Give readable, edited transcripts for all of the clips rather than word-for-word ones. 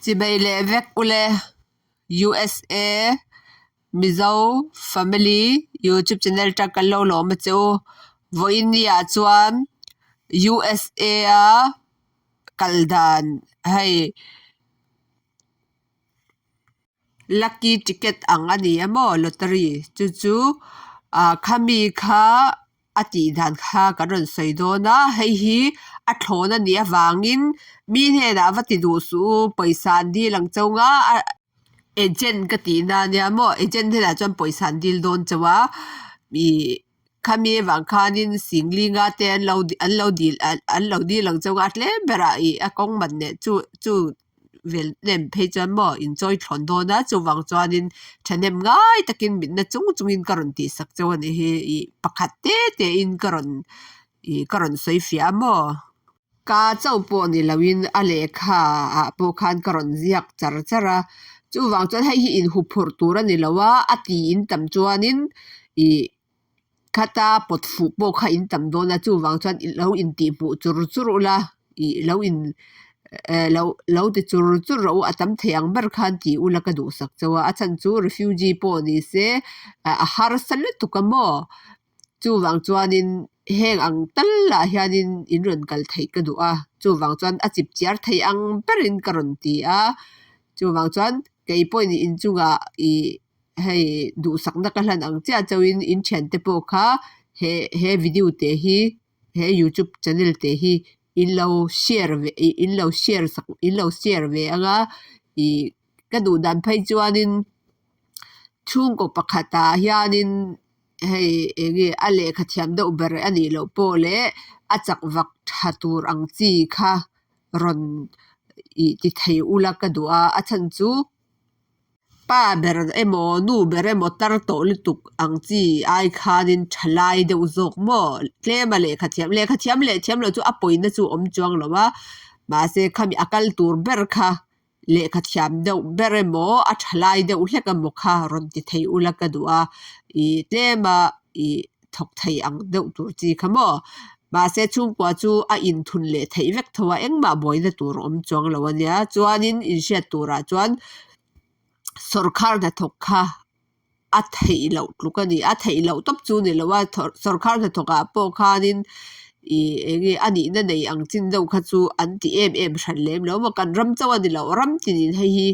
Chibei leh vek ule USA Mizo family youtube channel atang kan lo lawm a che u. Vawiin ni ah chuan USA a kal dan hei lucky ticket ang a ni a maw lottery chu chu ah khami kha a tih dan kha kan rawn sawi dawn a hei hi a thlawn a nih avangin mi hnenah va ti duh suh u pawisa an dil ang chauh nga a agent ka tih na ania maw agent hnenah chuan pawisa an dil dawn chauh a ih khami avang khanin singlinga te an lo an lo dil an lo dil ang chauh a tlem berah ih a kawng man leh chu chu. vel nem phei chuan maw inchawi thlawn dawn a chuvang chuanin thahnem ngai takin mitna chung chungin ka rawn tihsak chauh a nih hi ih pakhat te te in ka rawn ih ka rawn sawi fiah a maw ka chauh pawh ni loin a lehkha ah pawh khan ka rawn ziak char char a chuvang chuan hei hi inhuphurh tur a ni lo a a ti in tam chuanin ih Khata pawt fuh pawh kha in tam dawn a chuvang chuan lo intihhmuh chur chur ula ih lo in eh lo lo ti chur chur rawh u a tam thei ang ber khan tih ula ka duhsak chauh a a chhan chu refugee pawh ni se a harsa lutuk a maw chuvang chuanin heng ang tal ah hianin in rawn kal theih ka duh a chuvang chuan a chip chiar thei ang berin ka rawn ti a chuvang chuan keipawhin inchungah ih. Hei duhsakna ka hlan ang chiah chauhin in thiante pawh kha he he video te hi he youtube channel te hi in lo share ve ih in lo share sak in lo share ve ang a ih ka duh dan phei chuanin chhungkaw pakhatah hianin hei eng nge a lehkha thiam deuh ber a nih loh pawh leh a chak vak tha tur ang chi kha rawn ih ti thei ula ka duh a a chhan chu. Pa ber emaw nu ber emaw tar tawh lutuk ang chi ai khanin thalai deuh zawk maw tlem a lehkha thiam lehkha thiam leh thiam loh chu a pawina chu a awm chuang lo a mahse khami a kal tur ber kha lehkha thiam deuh ber emaw a thalai deuh hlek emaw kha rawn ti thei ula ka duh a ih tlem a ih thawk thei ang deuh tur chi kha maw mahse chhungkua chu a inthun leh theih vek tho a engmah buaina tur a awm chuang lo ania chuanin inhriat turah chuan sawrkhar hnathawk kha a theih loh tluk a ni a theih loh tawp chu ni lo a sawrkhar hnathawk ah pawh khanin ih eng nge a nihna nei ang chin deuh kha chu an ti em em hran lem lo maw kan ram chauh a ni lo ram tinin hei hi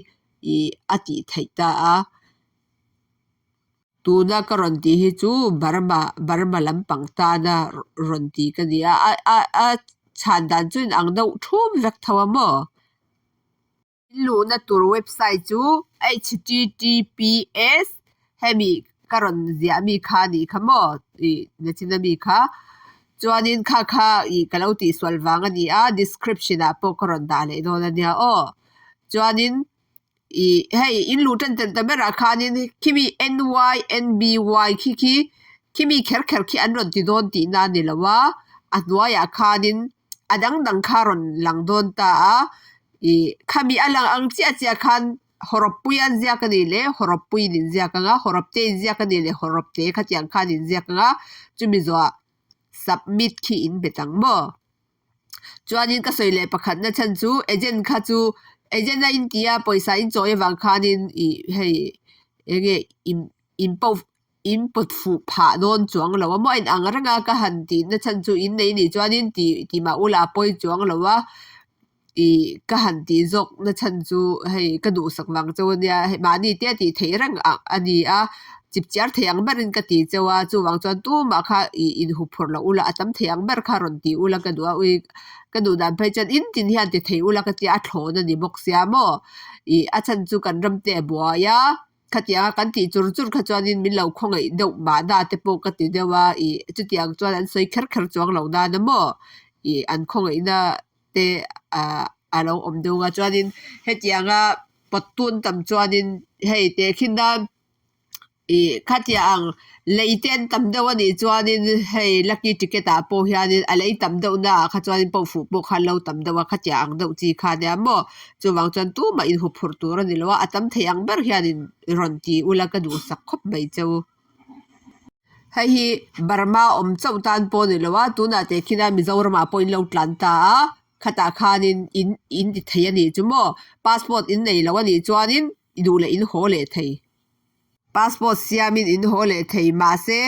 ih a tih theih ta a. Tuna ka rawn tih hi chu Burma Burma lampang tana rawn tih ka ni a a a chhan dan chu inang deuh thum vek tho a maw? In luhna tur website chu https hemi ka rawn ziah mi kha a nih kha maw ih nachina mi kha chuanin kha kha ih ka lo tihsual vang a ni a description ah pawh ka rawn dah leh dawn a nia aw chuanin. Ih hei in luh tan tel ta berah khanin khimi N_Y_N_B_Y khi khi khimi kher kher khi an rawn ti dawn tihna a ni lo a a hnuaiah khanin a dang dang kha a rawn lang dawn ta a ih khami a lang ang chiah chiah khan hawrawp pui an ziak a nih leh hawrawp puiin in ziak ang a hawrawp te in ziak a nih leh hawrawp te khatiang khan in ziak ang a chumi zawhah submit khi in bet ang maw. Chuanin ka sawi leh pakhat na chhan chu agent kha chu agent a in tia pawisa in chawi avang khanin ih hei eng nge in in pawh in pawt fuh phah dawn chuang lo a maw a in ang reng a ka han tih na chhan chu in nei nih chuanin tih tih mah ula a pawi chuang lo a ih ka han tih zawk na chhan chu hei ka duhsak vang chauh ania hei mahni te a tih theih reng ang a ni a. Chip chiar thei ang berin ka ti chauh a, chuvang chuan tumah kha ih inhuphurh loh ula a tam thei ang ber kha rawn ti ula ka duh a, ui ka duh dan phei chuan in tin hian ti thei ula ka tia a thlawn a ni bawk sia maw ih a chhan chu kan ram te a buai a, khatianga kan tih chur chur kha chuanin min lo khawngaih deuh mahna te pawh ka ti deuh a, ih chutiang chuan an sawi kher kher chuang lo nan a maw ih an khawngaihna te ah a lo awm deuh a chuanin hetianga pawt tun tam chuanin hei tehkhin nan. Ih khatia ang lei te an tam deuh a nih chuanin hei lucky ticket ah pawh hianin a lei tam deuh na ah kha chuanin pawh fuh pawh kha an lo tam deuh a khatia ang deuh chi kha ania maw chuvang chuan tumah inhuphurh tur a ni lo a a tam thei ang ber hianin rawn ti ula ka duhsak khawp mai cheu. Hei hi Burma awm chauh tan pawh a ni lo a tunah teh khin a Mizoram ah pawh in lo tlan ta a. Khatah khanin in in ti thei a nih chu maw? Passport in nei lo a nih chuanin i duh leh in haw leh thei. Passport siamin in haw leh thei mahse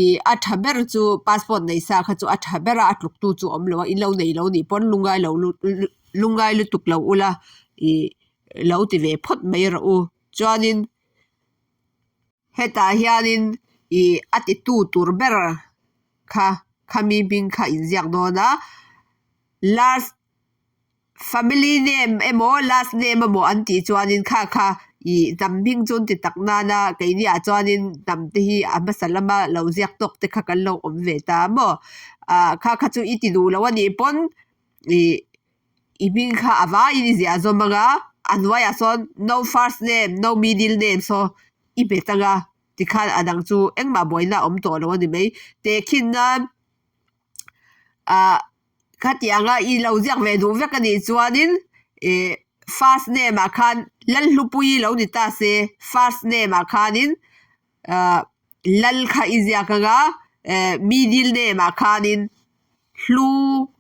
ih a tha ber chu passport nei sa kha chu a tha ber a, a tluktu chu a awm lo a, in lo nei lo nih pawn lungngai lo lungngai lutuk lo ula ih lo ti ve phawt mai rawh u. Chuanin hetah hianin ih a titu tur ber kha khami hming kha inziak dawn a last. Family name emaw last name emaw an tih chuanin kha kha ih hnam hming chu an ti tak nana keini ah chuanin hnam te hi a hmasa lama lo ziak tawk te kha kan lo awm ve ta maw ah kha kha chu i ti duh lo a nih pawn ih i hming kha a vaiin i ziah zawm ang a a hnuaiah sawn no first name no middle name saw i bet ang a tikhan a dang chu engmah buaina a awm tawh lo a ni mai tehkhin nan ah. Khatianga i lo ziak ve duh vek a nih chuanin ih first name ah khan Lalhlupuii lo ni ta se first name ah khanin ah Lal kha i ziak ang a eh middle name ah khanin Hlu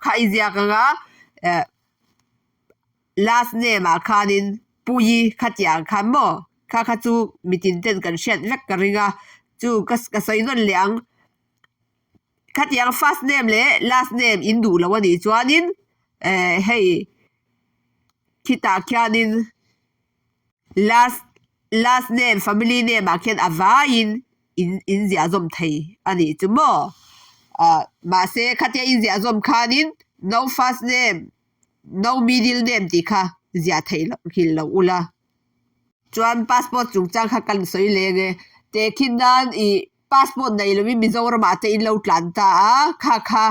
kha i ziak ang a eh last name ah khanin Puii khatiang khan maw kha kha chu mitin ten kan hriat vek ka ring a chu ka ka sawi nawn leh ang. Khatiang first name leh last name in duh lo a nih chuanin eh hei khitah khianin last last name family name ah khian a vaiin in in ziah zawm thei a nih chu maw ah mahse khatia in ziah zawm khanin no first name no middle name tih kha ziah theih loh nghilh loh ula. Chuan passport chungchang kha kan sawi leng e tehkhin nan ih Passport nei lovin Mizoramah te in lo tlan ta a, kha kha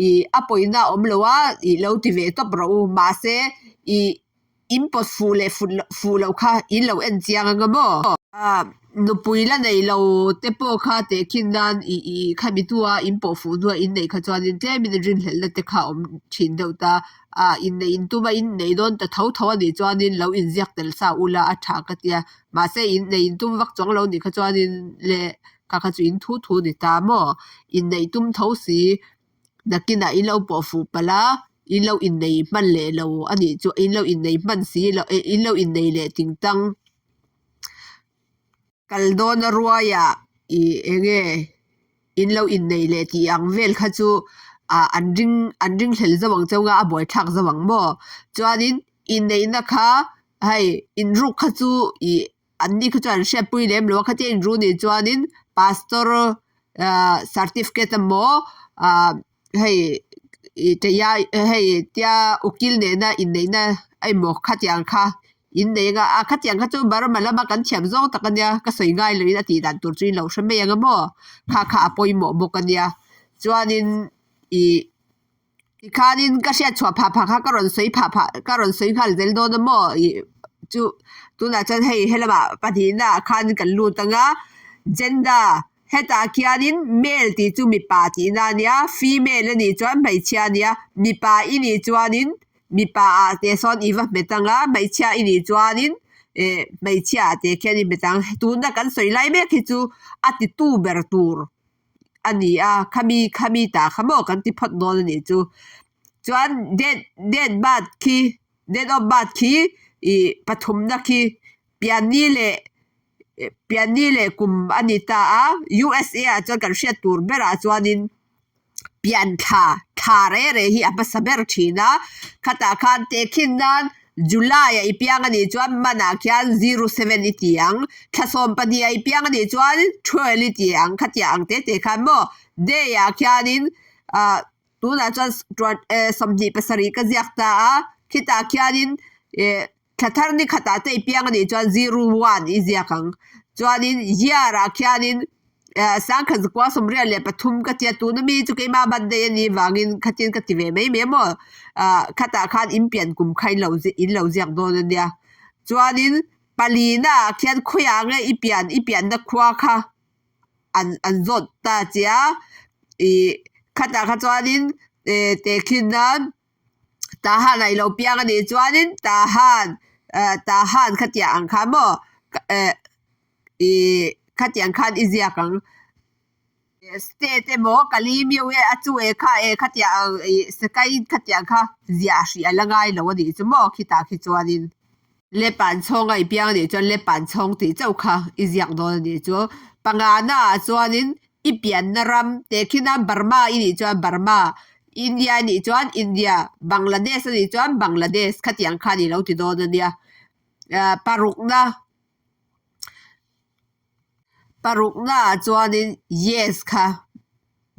ih a pawina a awm lo a, ih lo ti ve tawp rawh u. Mahse ih in pawt fuh leh fut loh fuh loh kha in lo en chiang anga maw? Ah nupui la nei lo te pawh kha tehkhin nan ih ih khami hnua in pawh fuh hnua in neih kha chuanin tlemin rinhlelhna te kha a awm thin deuh ta. Ah inneih in tuma inneih dawn ta tho tho a nih chuanin lo inziak tel sa ula a tha ka tia. Mahse inneih in tum vak chuang lo nih kha chuanin le kha kha chu in thu thu ni ta maw? Inneih tum tho si nakinah in lo pawh fuh palh a, in lo innei hman leh lo a nih chu in lo innei hman si lo eh in lo innei leh ting tang. Kal dawna ruaiah ih eng nge in lo innei leh tih ang vel kha chu ah an ring an ring hlel zo ang chauh a a buaithlak zo ang maw? Chuanin inneihna kha hei inruk kha chu ih an ni kha chuan an hriatpui lem lo a khatia inru nih chuanin pastor ah certificate emaw ah hei ih tia hei tia ukil nena inneihna emaw khatiang kha innei anga a khatiang kha chu Burma lama kan thiam zawng tak ania ka sawi ngai loin a tih dan tur chu in lo hre mai anga maw kha kha a pawimawh bawk ania chuanin ih tikhanin ka hriat chhuah phah phah kha ka rawn sawi phah phah ka rawn sawi nghal zel dawn a maw ih chu tunah chuan hei helamah pahnihna ah khan kan lut anga gender Hetah khianin male tih chu mipa tihna a nia, female a nih chuan hmeichhia a nia, mipa i nih chuanin mipa ah te sawn i va hmet ang a, hmeichhia i nih chuanin eh hmeichhia ah te khian i hmet ang. Tuna kan sawi lai mek hi chu a titu ber tur a ni a, khami khami tah kha maw kan ti phawt dawn a nih chu. Chuan date date birth khi date of birth khi ih pathumna khi pianni leh pianni leh kum a ni ta a USA ah chuan kan hriat tur berah chuanin pian thla thla reh reh hi a hmasa ber thin a khatah khan tehkhin nan July ah i piang a nih chuan manah khian zero seven i ti ang thla 12 ah i piang a nih chuan 12 i ti ang khatiang ang te te khan maw day ah khianin ah tunah chuan 27 ka ziak ta a khitah khianin eh. Thla thar ni khatah te i piang a nih chuan zero one i ziak ang. Chuanin year ah khianin eh sangkhat zakua 83 ka tia tuna mi chu keimah birthday a nih vangin khatin ka ti ve mai mai maw. Ah khatah khan in pian kum kha in lo in lo ziak dawn a nia. Chuanin palina ah khian khawiah nge i pian i pianna khua kha an an zawt ta che a. Ih khatah kha chuanin eh tehkhin nan. Tahan a ilo piang a nih chuanin Tahan eh Tahan khatiang ang kha maw eh ih khatiang khan i ziak ang. State emaw Kalimiu e a chu e kha e khatiang ang ih Sekai khatiang kha ziah hrih a la ngai lo a nih chu maw khitah khi chuanin. Lepan chhawng a i piang a nih chuan Lepan chhawng tih chauh kha i ziak dawn a nih chu. Pangana ah chuanin i pianna ram tehkhina Burma i nih chuan Burma, India i nih chuan India, Bangladesh a nih chuan Bangladesh khatiang khan i lo ti dawn a nia. Parukna. Parukna ah chuanin yes kha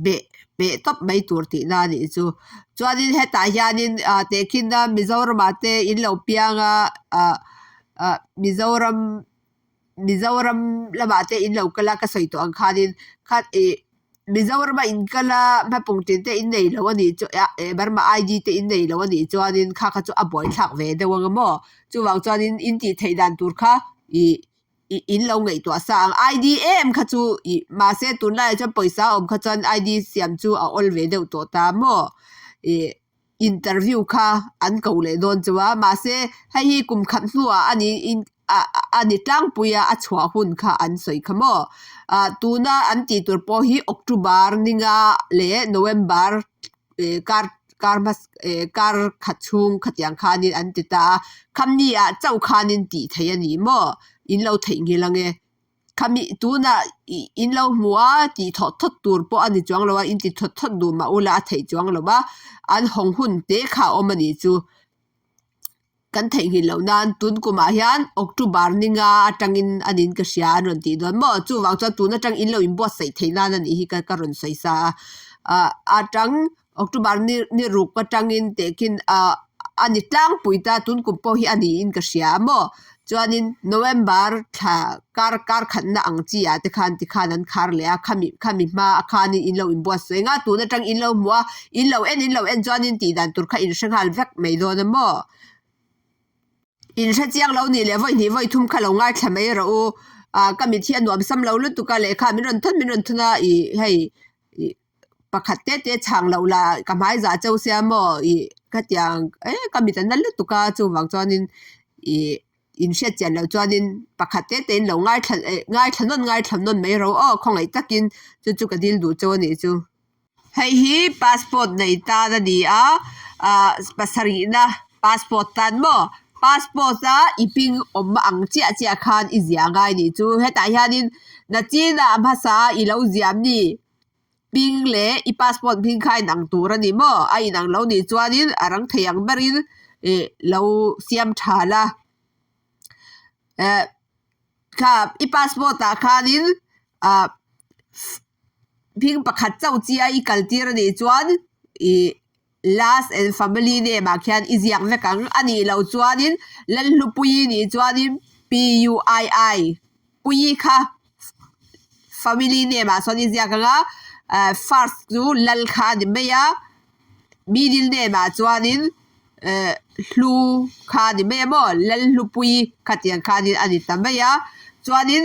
beh beh tawp mai tur tihna a nih chu. Chuanin hetah hianin ah tehkhinna Mizoramah te in lo piang a ah ah Mizoram Mizoram lamah te in lo kal a ka sawi tawh ang khanin kha ih Mizorama in kal a hmapung tin te in nei lo a nih chu ah Burma ID te in nei lo a nih chuanin kha kha chu a buaithlak ve deuh ang a maw chuvang chuanin in tih theih dan tur kha ih. ih in lo ngaihtuah sa ang ID em kha chu ih mahse tunlaiah chuan pawisa a awm kha chuan ID siam chu a awl ve deuh tawh ta maw ih interview kha an ko leh dawn chu a mahse hei hi kum khat hnuah a ni in ah a ni tlangpui a a chhuah hun kha an sawi kha maw ah tuna an tih tur pawh hi October ninga leh November ih kar kar hmasa ih kar khat chhung khatiang khanin an ti ta a khami ah chauh khanin tih theih a ni maw in lo theihnghilh ang e khami tunah ih in lo hmu a tih thawh thawt tur pawh a ni chuang lo a in ti thawt thawt duh mah ula a theih chuang lo va an hawng hun te kha a awm a nih chu. Kan theihnghilh loh nan tun kumah hian October ninga atangin a niin ka hria an rawn tih dawn maw? Chuvang chuan tun atang in lo inbuatsaih theih nan a nih hi ka rawn sawi sa a. Ah atang October ni ni ruk atangin tehkhin ah a ni tlangpui ta tun kum pawh hi a niin ka hria a maw? Chuanin November thla kar kar khatna ang chi ah te khan tikhan an khar leh a khami khami hma a khanin in lo inbuatsaih ang a tun atang in lo hmuh a in lo en in lo en chuanin tih dan tur kha in hre nghal vek mai dawn a maw? In hre chiang lo nih leh vawi hnih vawi thum kha lo ngaithla mai rawh u ah ka mit hi a nuam sam lo lutuk a lehkha min rawn thawn min rawn thawn a ih hei ih pakhat te te chhang loh lah ka hmai zah cheu sia maw ih khatiang eh ka mit a na lutuk a chuvang chuanin ih in hriat chian loh chuanin pakhat te te in lo ngaithla eh ngaithla nawn ngaithla nawn mai ro aw khawngaih takin chu chu ka dil duh cheu a nih chu. Hei hi passport nei tan a ni a ah pasarihna passport tan maw passport a i ping awm ang chiah chiah khan i ziah ngai a nih chu hetah hianin nachinah hmasa a i lo ziah mi Hming leh i passport hming kha a inang tur a ni maw? A inang lo nih chuanin a rang thei ang berin ih lo siam tha la. Eh kha i passport ah khanin ah hming pakhat chauh chi a i kal tir a nih chuan ih Last and family name ah khian i ziak vek ang. A nih loh chuanin Lalhlupuii nih chuanin PUII, Puii kha family name ah sawn i ziak ang a, eh first chu Lal kha a ni mai a, middle name ah chuanin eh Hlu kha a ni mai a maw, Lalhlupuii khatiang khanin a ni ta mai a. Chuanin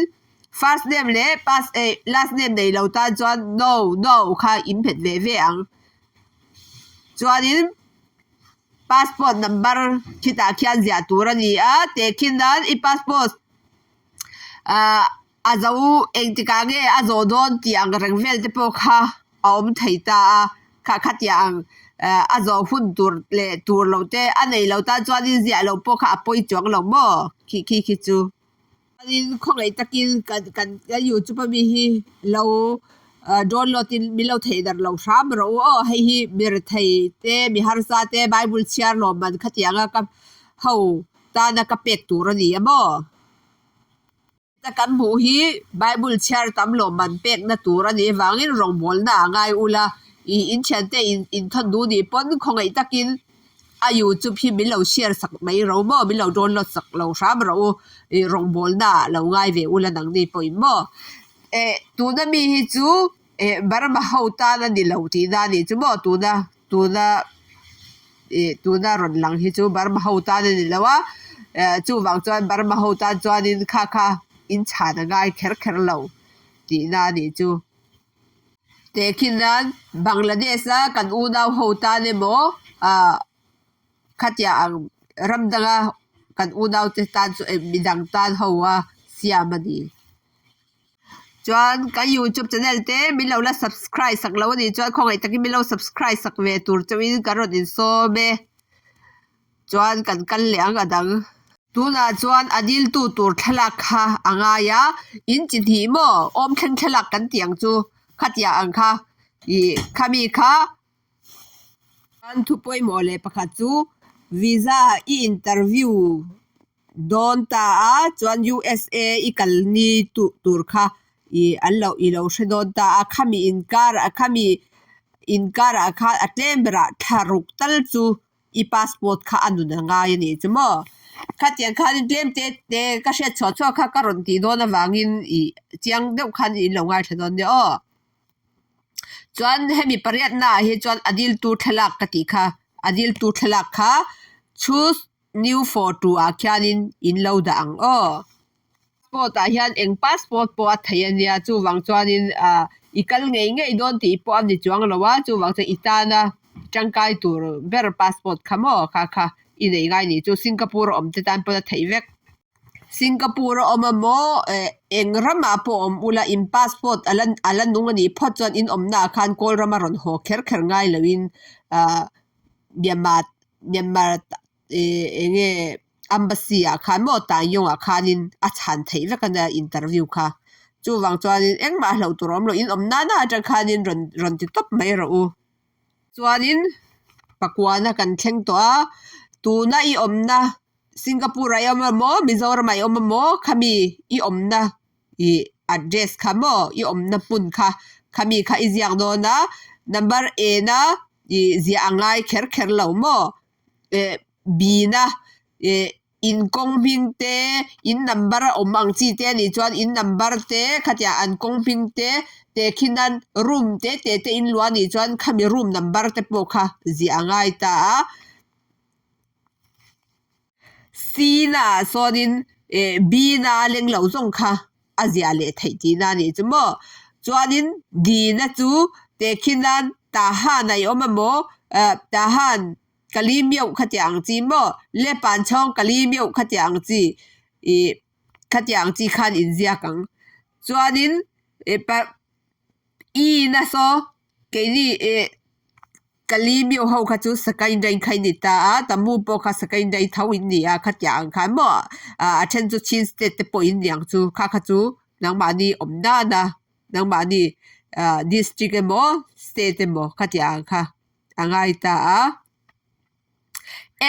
first name leh pass eh last name nei lo tan chuan no, no kha in phet ve ve ang. Chuanin passport number khitah khian ziah tur a ni a tehkhin nan i passport ah a zo engtikah nge a zawh dawn tih ang reng vel te pawh kha a awm thei ta a kha khatiang ang eh a zawh hun tur leh tur loh te a nei lo tan chuanin ziah loh pawh kha a pawi chuang lo maw khi khi khi chu. Chuanin khawngaih takin kan kan kan youtube ami hi lo download in min lo theih darh lo hram rawh u aw hei hi mi rethei te mi harsa te bible chhiar lawm man khatianga ka ho tana ka pek tur a ni a maw ta kan hmuh hi bible chhiar tam lawm man pekna tur a nih avangin rawngbawlna a ngai ula ih in thiante in inthawn duh nih pawn khawngaih takin. A youtube hi min lo share sak mai ro maw min lo download sak lo hram rawh u ih rawngbawlna ah lo ngai ve ula nangni pawhin maw eh tuna mi hi chu eh Burma ho tan a ni lo tihna a nih chu maw tuna tuna ih tuna rawn lang hi chu Burma ho tan a ni lo a eh chuvang chuan Burma ho tan chuanin kha kha in chhan a ngai kher kher lo tihna a nih chu. Tehkhin nan Bangladesh a kan unau ho tan emaw ah khatiang ang ram danga kan unau te tan chu midang tan ho a siam a ni. Chuan kan YouTube channel te min lo la subscribe sak lo a nih chuan khawngaih takin min lo subscribe sak ve tur chauhin kan rawn insawm e. Chuan kan kal leh ang a dang. Tunah chuan a diltu tur thlalak kha a ngai a, in chi hnih maw awm thleng thlalak kan tih ang chu khatiang ang kha ih khami kha Chuan thu pawimawh leh pakhat chu visa i interview dawn ta a chuan USA i kal ni tur kha ih an lo i lo hre dawn ta a khami inkar khami inkarah khan a tlem berah thla ruk tal chu i passport kha a nun a ngai a nih chu maw khatiang khanin tlem te te ka hriat chhuah chhuah kha ka rawn tih dawn avangin ih chiang deuh khan in lo ngaithla dawn nia aw. Chuan hemi pariatna ah hi chuan a diltu thlalak ka tih kha a diltu thlalak kha choose new photo ah khianin in lo dah ang aw. Passport ah hian eng passport pawh a theih a nia chuvang chuanin ah i kal ngei ngei dawn tih pawh a ni chuang lo a chuvang chuan i tana tangkai tur ber passport kha maw kha kha i nei ngai nih chu Singapore a awm te tan pawn a theih vek. Singapore a awm a maw eh eng ramah pawh awm ula in passport a la a la nung a nih phawt chuan in awmna ah khan kawl rama rawn haw kher kher ngai loin ah Myanmar Myanmar eh eng nge embassy ah khan maw Tangyong ah khanin a chhan theih vek a nia interview kha chuvang chuanin engmah hlauh tur a awm lo in awm nana atang khanin rawn rawn ti tawp mai rawh u. Chuanin pakuana kan thleng tawh a tuna i awmna Singapore ah i awm emaw Mizoram ah i awm emaw khami i awmna ih address kha maw i awmna hmun kha khami kha i ziak dawn a number ena ih ziah a ngai kher kher lo maw eh bina ih in kawng hming te in number a awm ang chi te anih chuan in number te khatiang an kawng hming te tehkhin nan room te te te in luah anih chuan khami room number te pawh kha ziah a ngai ta a. C-na ah sawnin eh B-na a leng lo zawng kha a ziah leh theih tihna a nih chu maw. Chuanin D-na chu tehkhin nan Tahan a i awm emaw eh Tahan Kali meuh khatiang ang chi maw Lepan chhawng Kali meuh khatiang ang chi ih khatiang ang chi khan inziak ang. Chuanin eh pa E-na saw keini eh. Kali miau ho kha chu Sakaindai kha in ni ta a, Tamu pawh kha Sakaindai tho in ni a, khatiang ang khan maw a then chu Chin state te pawh in ni ang chu, kha kha chu nangmahni awm nana nangmahni district emaw state emaw khatiang ang kha a ngai ta a.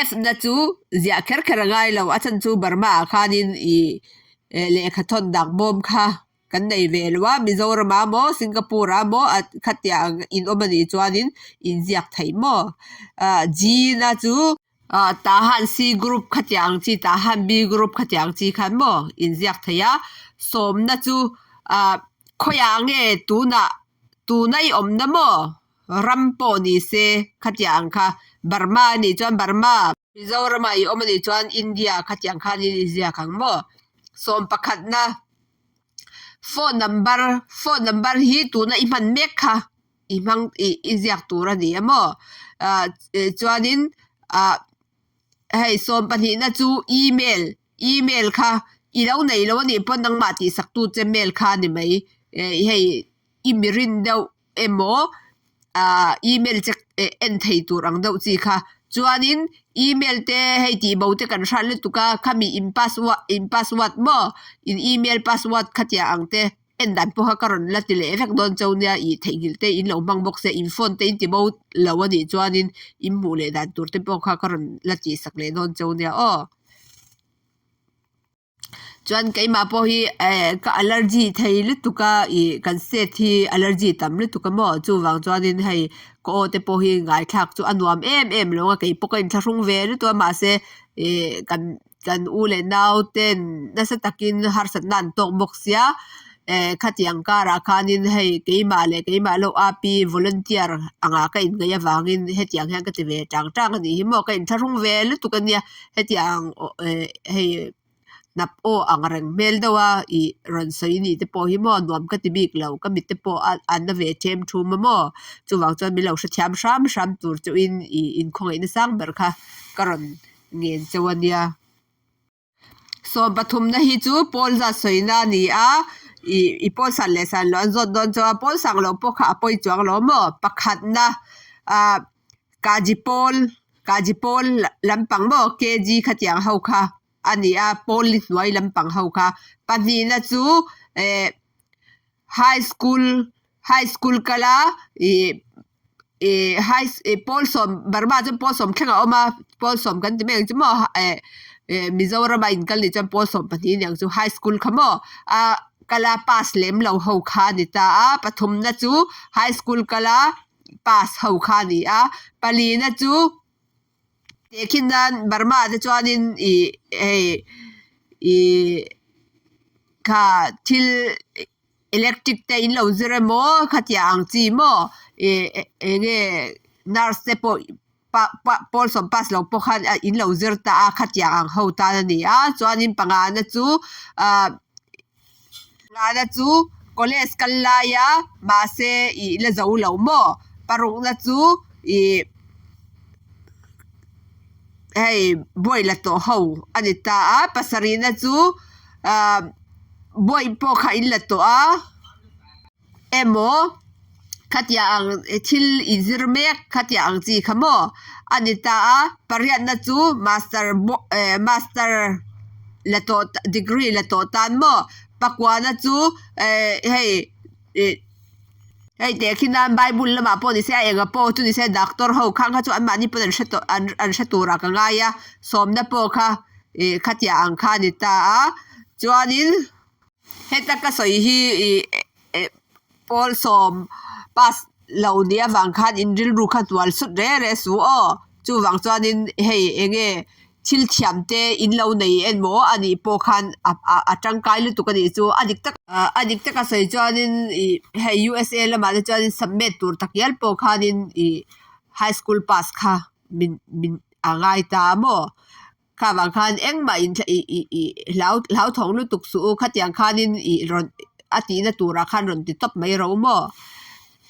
F na chu ziah kher kher a ngai lo, a chhan chu Burma ah khanin ih lehkha thawn dak bawm kha. Kan nei ve lo a, Mizoram ah maw Singapore ah maw khatiang in awm anih chuanin in ziak theih maw? Ah G na chu ah Tahan C group khatiang chi Tahan B group khatiang chi khan maw in ziak thei a, sawmna chu ah khawiah nge tunah tuna i awmna maw ram pawh ni se khatiang kha Burma anih chuan Burma. Mizoram ah i awm anih chuan India khatiang khanin i ziak ang maw? Sawm pakhatna phone number phone number hi tuna i hman mek kha i hmang ih i ziak tur a ni a maw? Ah chuanin ah hei sawm pahnihna chu email email kha i lo nei lo anih pawn nangmah tihsak tu che mail kha a ni mai eh hei i mi rin deuh emaw ah email che en thei tur ang deuh chi kha chuanin email te hei tih bo te kan hran lutuk a khami in password in password maw in email password khatiang ang te en dan pawh kha ka rawn la ti leh vek dawn chauh nia ih theihnghilh te in lo hmang bawk se in phone te in ti bo lo a nih chuanin in hmuh leh dan tur te pawh kha ka rawn la tih sak leh dawn chauh nia aw. Chuan keimah pawh hi eh ka allergy thei lutuk a ih kan state hi allergy tam lutuk a maw chuvang chuanin hei ka aw te pawh hi ngaithlak chu a nuam em em lo a keipawh ka inthlahrung ve lutuk a mahse ih kan kan u leh nau ten nasa takin harsatna an tawk bawk sia eh khatiang karah khanin hei keimah leh keimah loh api volunteer angah ka inngaih avangin hetiang hian ka ti ve tang tang a nih hi maw ka inthlahrung ve lutuk a nia. Hetiang eh hei hnap aw ang reng hmel deuh a ih rawn sawi nih te pawh hi maw nuam ka ti bik lo ka mit te pawh a an na ve them thum a maw chuvang chuan min lo hrethiam hram hram tur chauhin ih inkhawngaihna sang ber kha ka rawn ngen chauh a nia. Sawm pathumna hi chu pawl zat sawina a ni a. I pawl san leh san loh an zawt dawn chuan a pawl sang loh pawh kha a pawi chuang lo maw? Pakhatna ah kaji pawl kaji pawl lampang maw KG khatiang ho kha a ni a pawl li hnuai lampang ho kha. Pahnihna chu eh high school high school kala ih ih high ih pawl sawm Burma chuan pawl sawm thleng a awm a pawl sawm kan ti mai ang chu maw eh eh Mizoram a inkal nih chuan pawl sawm pahnih a ni ang chu high school kha maw a kala pass lem lo ho kha a ni ta a pathumna chu high school kala pass ho kha a ni a palina chu. Tehkhin nan Burma te chuanin ih hei ih kha thil electric te in lo zir emaw khatiang ang chi maw ih eng nge nurse te pawh pawl sawm pass lo pawh khan in lo zir ta a khatiang ang ho tan a ni a chuanin pangana chu ah pangana chu college kal laia mahse ih la zo lo maw parukna chu ih. Hei buai la tawh ho a ni ta a pasarihna chu ah buai pawh kha in la tawh a emaw khatiang ang thil inzir mek khatiang ang chi kha maw a ni ta a pariatna chu master eh master la tawh degree la tawh tan maw pakuana chu eh hei ih. Hei tehkhin nan Bible lamah pawh nise a enga pawh chu nise doctor ho khang kha chu anmahni pawn an hre tawh an an hre turah ka ngai a sawmna pawh kha ih khatiang ang kha a ni ta a chuanin heta ka sawi hi ih eh pawl sawm pass lo nih avang khan in rilru kha hnual sut reh reh suh aw chuvang chuanin hei eng nge Thil thiam te in lo nei emaw a nih pawh khan a tangkai lutuk a nih chu a dik tak a dik taka sawi chuanin ih hei USA lamah te chuanin submit tur takngial pawh khanin ih high school pass kha min min a ngai ta a maw kha vang khan engmah in ih ih ih hlau hlauthawng lutuk suh u khatiang khanin ih rawn a tihna turah khan rawn ti tawp mai ro maw.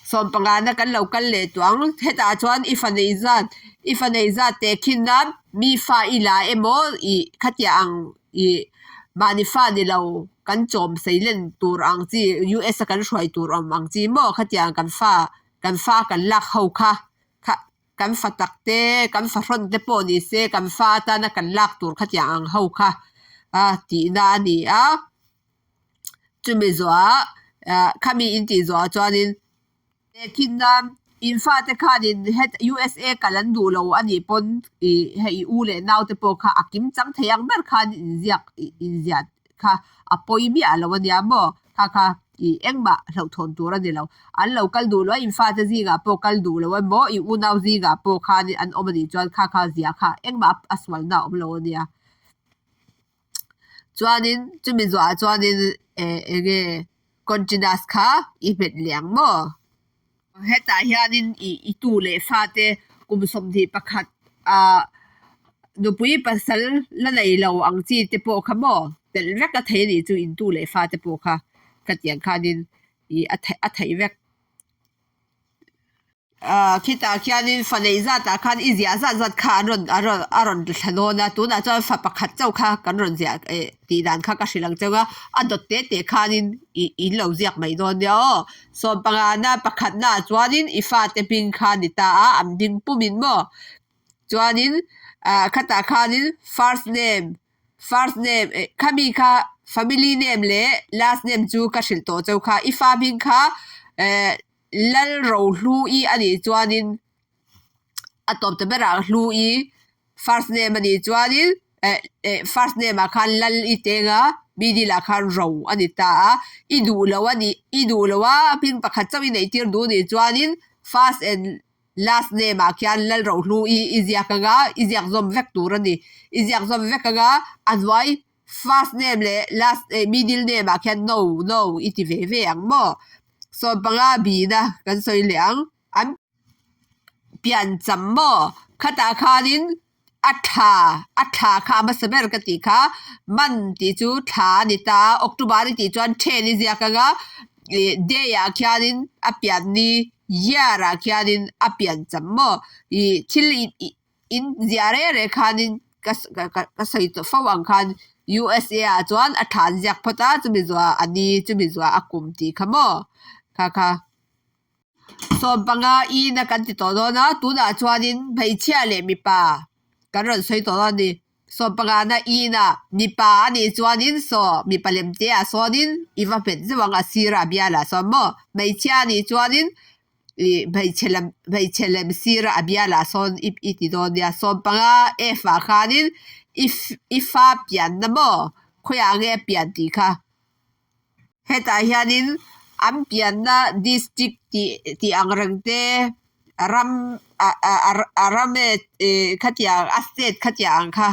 Sawm pangana kan lo kal leh tawh ang. Hetah chuan i fa neih zat, i fa neih zat teh khin nan mi fa i la emaw ih khatiah ang ih mahni fa ni lo kan chawm sei len tur ang chi US a kan hruai tur awm ang chi maw khatiang kan fa kan fa kan lak ho kha kha kan fa tak te kan fa hrawn te pawh ni se kan fa atana kan lak tur khatiang ang ho kha a tihna a ni a. Chumi zawhah ah khami in tih zawhah chuanin tehkhin nan in fate khanin het USA kal an duh lo a nih pawn ih hei i u leh nau te pawh kha a kim chang thei ang ber khan inziak ih inziah kha a pawi miah lo a nia maw kha kha ih engmah hlauhthawn tur a ni lo an lo kal duh lo a in fate zingah pawh kal duh lo emaw i unau zingah pawh khan an awm a nih chuan kha kha ziah kha engmah a sualna a awm lo a nia. Chuanin chumi zawhah chuanin eh eng nge continus kha i hmet leh ang maw? Hetah hianin ih i tu leh fate kum 21 ah nupui pasal la nei lo ang chi te pawh kha maw telh vek a thei a nih chu in tu leh fate pawh kha khatiang khanin ih a theih vek. Ahh khitah khianin fa neih zatah khan i ziah zat zat kha an rawn an rawn a rawn thla dawn a tunah chuan fa pakhat chauh kha kan rawn ziah eh tih dan kha ka hrilh ang cheu a a dawt te te khanin ih in lo ziak mai dawn nia aw sawm pangana pakhatnaah chuanin i fate hming kha a ni ta a an hming pumin maw chuanin ah khatah khanin first name first name eh khami kha family name leh last name chu ka hrilh tawh cheu kha i fa hming kha eh. Lalrohlu-i a nih chuanin a tawp ta berah Hlu-i first name a nih chuanin eh eh first name ah khan Lal-i teng a middle ah khan Ro a ni ta a i duh lo a nih i duh lo a hming pakhat chauh i neih tir duh nih chuanin first and last name ah khian Lalrohlu-i i ziak anga i ziak zawm vek tur a ni i ziak zawm vek anga a hnuai First name leh last eh middle name ah khian no no i ti ve ve ang maw? 15 bihna kan sawi leh ang. An pian cham maw? Khatah khanin a thla a thla kha a hmasa ber ka tih kha man tih chu thla a ni ta a October i tih chuan then i ziak anga ih day ah khianin a pian ni year ah khianin a pian cham maw? Ih thil ih in ziah reng reng khanin ka ka sawi tawh fo ang khan. USA ah chuan a thla an ziak phawt a chumi zuah a ni chumi zuah a kum tih kha maw kha kha. 15 in a kan ti tawh dawn a tunah chuanin hmeichhia leh mipa kan rawn sawi tawh dawn a ni. 15 na in a mipa a nih chuanin saw mipa lem te ah sawnin i va hmet zeuh ang a sirah a bialah sawn maw hmeichhia a nih chuanin ih hmeichhe lam hmeichhe lem sirah a bialah sawn i i ti dawn nia 15 F ah khanin i i fa pianna maw khawiah nge a pian tih kha. Hetah hianin an pianna district tih tih ang reng te ram ah ah a ram e ih khatiang a state khatiang ang kha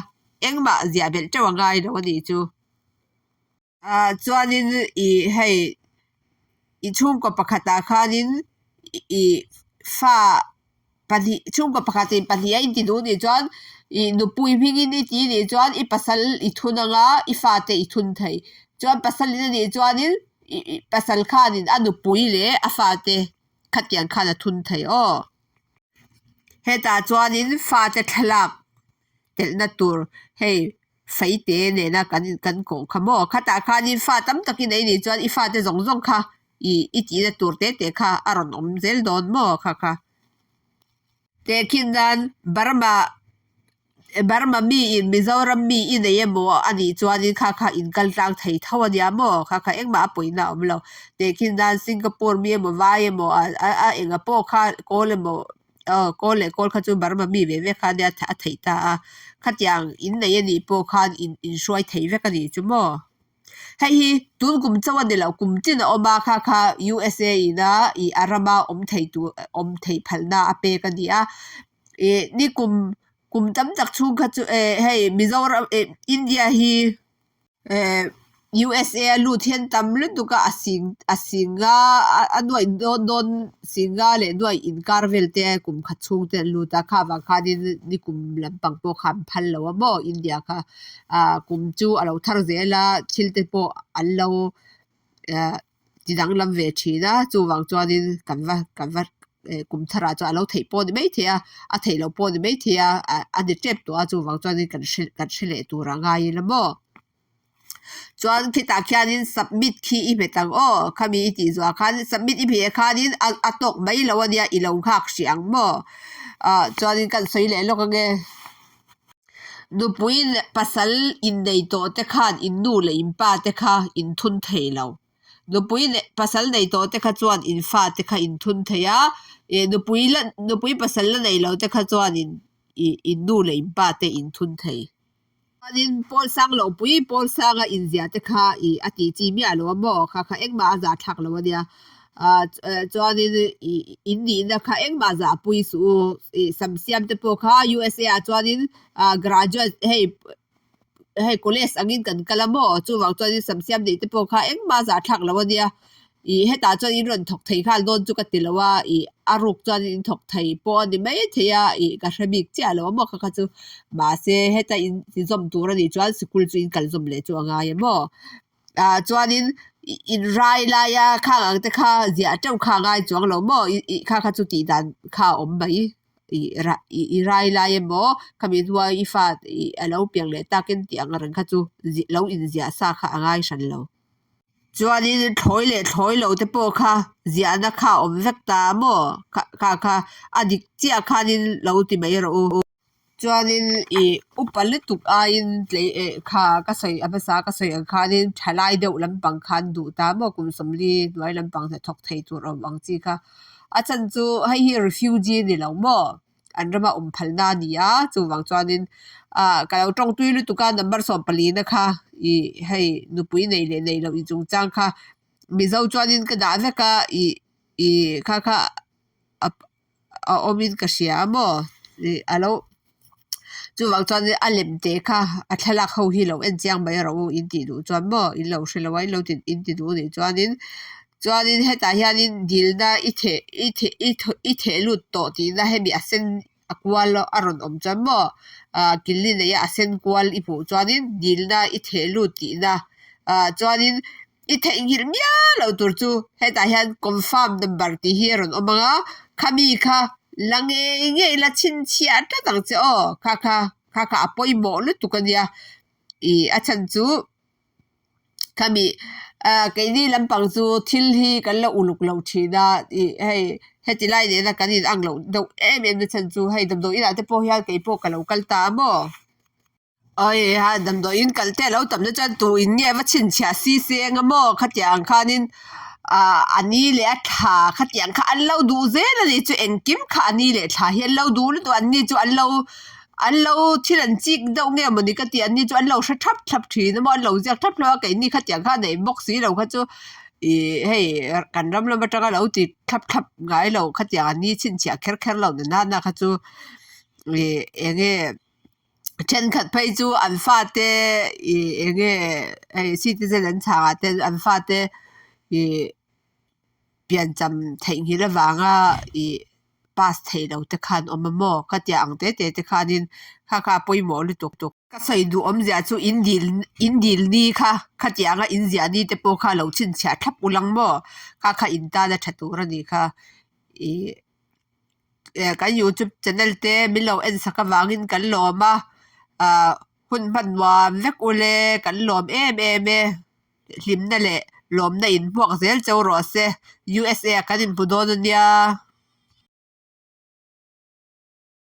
engmah ziah belh teuh a ngai lo a nih chu. Ah chuanin ih hei i chhungkaw pakhatah khanin ih fa pahnih chhungkaw pakhatin pahnih a inti duh nih chuan ih nupui hmingin i ti nih chuan i pasal i thun anga i fate i thun thei chuan pasal in anih chuanin ih ih pasal khanin a nupui leh a fate khatiang khan a thun thei aw hetah chuanin fate thlalak telhna tur hei feite nena kan kan kawh kha maw khatah khanin fa tam takin ei nih chuan i fate zawng zawng kha ih i tihna tur te te kha a rawn awm zel dawn maw kha kha. Tehkhin nan Burma Burma miin Mizoram mi i nei emaw a nih chuanin kha kha in kal tlang thei tho a nia maw kha kha engmah a pawina a awm lo. Tehkhin nan Singapore mi emaw vai emaw a enga pawh kha kawl emaw aw kawl leh kawl kha chu Burma mi ve ve kha ania a theih ta a khatiang in nei a nih pawh khan in inhruai thei vek a nih chu maw. Hei hi tun kum chauh a ni lo kum tin a awm a kha kha USA ina ih a rama awm thei tur awm theih phalna a pek a ni a ih ni kum kum tam tak chhung kha chu eh hei Mizoram eh India hi eh USA a lut hian tam lutuk a a sing a singa a nuaih dawn dawn singa leh nuaih inkar vel te kum khat chhung te an lut a kha vang khanin nikum lampang pawh kha an phal lo a maw India kha. ah kum chu a lo thar zel a thil te pawh an lo eh ti danglam ve thin a chuvang chuanin kan va kan va eh kum tharah chuan a lo theih pawh a ni maithei a a theih loh pawh a ni maithei a ah a ni tep tawh a chuvang chuanin kan hre kan hre leh tur a ngai ila maw chuan khitah khianin submit khi i hmet ang aw khami i tih zawhah khan submit i hmeh khanin a a tawk mai lo a nia i lo nghak hrih ang maw ah chuanin kan sawi leh lawk ange. Nupui leh pasal innei tawh te khan in nu leh in pa te kha in thun thei lo. Nupui leh pasal nei tawh te kha chuan in fa te kha in thun thei a, ih nupui la nupui pasal la nei lo te kha chuan in ih in nu leh in pa te in thun thei. Chuanin pawl sang loh pui pawl sanga inziah te kha ih a tih chi miah lo a maw kha kha engmah a zahthlak lo a nia. Ah chuanin ih in nihna kha engmah zahpui suh u ih sam siam te pawh kha USA ah chuanin ah graduate hei hei college angin kan kal a maw chuvang chuanin sam siam neih te pawh kha engmah zahthlak lo a nia ih hetah chuan in rawn thawk thei nghal dawn chu ka ti lo a ih a ruk chuan in thawk thei pawh a ni maithei a ih ka hre bik chiah lo a maw kha kha chu mahse heta in ti zawm tur a nih chuan sikul chu in kal zawm leh chu a ngai a maw. Ah chuanin in rai laia khang ang te kha ziah teuh kha a ngai chuang lo maw ih ih kha kha chu tih dan kha a awm mai ih rah ih i rai lai emaw khami hnua i fa ih a lo piang leh takin tih ang reng kha chu lo inziah sa kha a ngai hran lo. Chuanin thlawi leh thlawi lo te pawh kha ziahna kha a awm vek ta maw kha kha kha a dik chiah khanin lo ti mai rawh u. Chuanin ih upa lutuk aiin tlei eh kha ka sawi a hmasa ka sawi ang khanin thalai deuh lampang khan duh ta maw kum sawmli hnuai lampang hnathawk thei tur awm ang chi kha. A chhan chu hei hi refugee ni lo maw an rama awm phalna a ni a chuvang chuanin ah ka lo tawngtui lutuk a number 14 na kha ih hei nupui nei leh nei loh inchungchang kha mizo chuanin ka dah vek a ih ih kha kha a. a awmin ka hria a maw ih a lo chuvang chuan a lem te kha a thlalak ho hi lo en chiang mai rawh u in tih duh chuan maw in lo hre lo a in lo ti in ti duh a nih chuanin chuanin hetah hianin dilna i theh i theh i theh i theh lut tawh tihna hemi a sen a kual a rawn awm chuan maw ah killi neia a sen kual i hmuh chuanin dilna i theh lut tihna ah chuanin I theihnghilh miah loh tur chu hetah hian confirm number tih hi a rawn awm ang a, khami kha la ngei ngei la chhinchhiah tlat ang che aw, kha kha kha kha a pawimawh lutuk a nia. Ih a chhan chu khami ah keini lampang chu thil hi kan lo uluk lo thin a ih hei heti lai nena kan in ang loh deuh em em na chhan chu hei damdawi inah te pawh hian keipawh ka lo kal ta a maw. Awi ha damdawiin kal te a lo tam na chuan tu in nge va chhinchhiah si seng a maw khatiang khanin ah a ni leh a thla khatiang kha an lo duh zel a nih chu engkim kha a ni leh thla hi an lo duh lutuk a an ni chu an lo an lo thil an chik deuh nge mawni ka tih an ni chu an lo hre thap thlap thin a maw an lo ziak thap thlap a keini khatiang kha a neih bawk si lo kha chu ih hei kan ram lam atanga lo ti thlap thlap ngai lo khatiang an ni chhinchhiah kher kher lo na nana kha chu ih eng nge. Thenkhat phei chu an fate ih eng nge hei citizen an chhang ah te an fate ih piancham theihnghilh avanga ih pass theih loh te kha an awm a maw ka tia ang te te te khanin kha kha a pawimawh lutuk tuk. Ka sawi duh awmzia chu in dil in dil ni kha khatianga in ziah ni te pawh kha lo chhinchhiah thlap ulang maw kha kha in tan a tha tur a nih kha ih. Eh kan youtube channel te min lo en sak avangin kan lawm a ah hun hman nuam vek ule kan lawm em em e hlimna leh lawmna in hmuak zel cheu rawh se USA ah kan inhmu dawn ania.